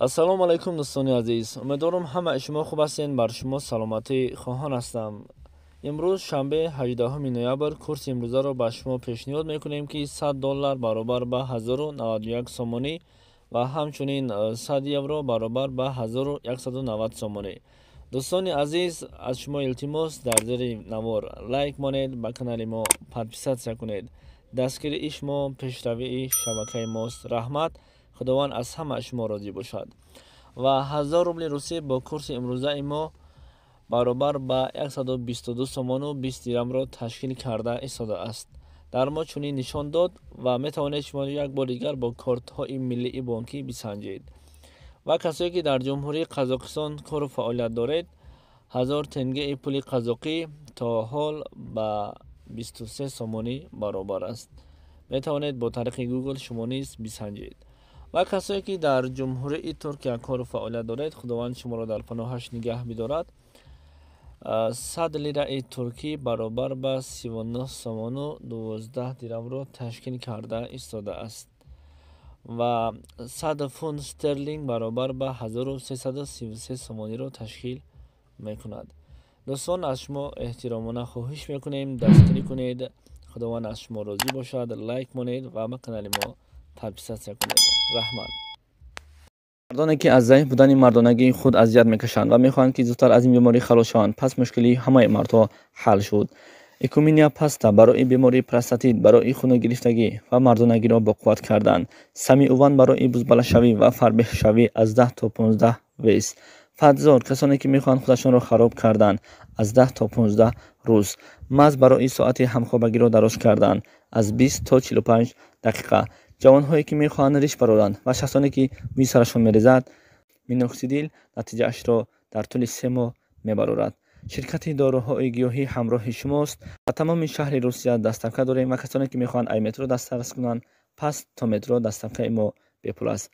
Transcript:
Ассалому алайкум, дӯстони азиз. Умедворам, ҳамаи шумо хуб ҳастед. Бар шумо саломатӣ хоҳон ҳастам. Имрӯз шанбе, 18 ноябр. Курси имрӯзаро ба шумо пешниҳод мекунем, ки 100 доллар баробар ба 1091 сомонӣ ва ҳамчунин 100 евро баробар ба 1190 сомонӣ. Дӯстони азиз, аз шумо илтимос, дар зери навор лайк монед, ба канали мо подписаться кунед. Дастгирии шумо пешравии шабакаи мост. Раҳмат, Худованд аз ҳама шумо розӣ бошад. Ва 1000 рубли русӣ бо курси имрӯзаи мо баробар ба 122 сомону 20 дирамро ташкил карда истодааст. Дар мо чунин нишон дод ва метавонед шумо як бор дигар бо кортҳои миллии бонкӣ бисанҷед. Ва касое ки дар Ҷумҳурии Қазоқистон кору фаъолият доред, 1000 тенгеи пули қазоқӣ то ҳол ба 23 сомонӣ баробар аст. Метавонед бо тариқи Гугл шумо низ бисанҷед. Ва касое ки дар Ҷумҳурии Туркия кору фаъолият доред, Худованд шуморо дар паноҳаш нигаҳ бидорад, 100 лираи туркӣ баробар ба 39 сомону 12 дирамро ташкил карда истодааст ва 100 фунт стерлинг баробар ба 1333 сомониро ташкил мекунад. Дӯстон, аз шумо эҳтиромона хоҳиш мекунем, дастгирӣ кунед. Худованд аз шумо розӣ бошад. Лайк монед ва ба канали мо подписаться кунед. Раҳмат. Мардоне ки аз заиф будани мардонагии худ азият мекашанд ва мехоҳанд, ки зудтар аз ин беморӣ халос шаванд, пас мушкилии ҳамаи мардҳо ҳал шуд. Экуминия паста барои бемории простатит, барои хуногирифтагӣ ва мардонагиро боқувват кардан. Самиуван барои бузбалашавӣ ва фарбеҳшавӣ, аз 10 то 15 вес. Фатзор, касоне ки мехоҳанд худашонро хароб кардан, аз 10 то 15 рӯз. Маз барои соати ҳамхобагиро дароз кардан, аз 20 то 45 дақиқа. Ҷавонҳое ки мехоҳанд риш бароранд ва шахсоне ки мӯи сарашон мерезад, миноксидил натиҷаашро дар тӯли 3 моҳ мебарорад. Ширкати доруҳои гиёҳӣ ҳамроҳи шумост. Ба тамоми шаҳри Русия доставка дорем ва касоне ки мехоҳанд ай метро дастрас кунанд, пас то метро доставкаи мо бепул аст.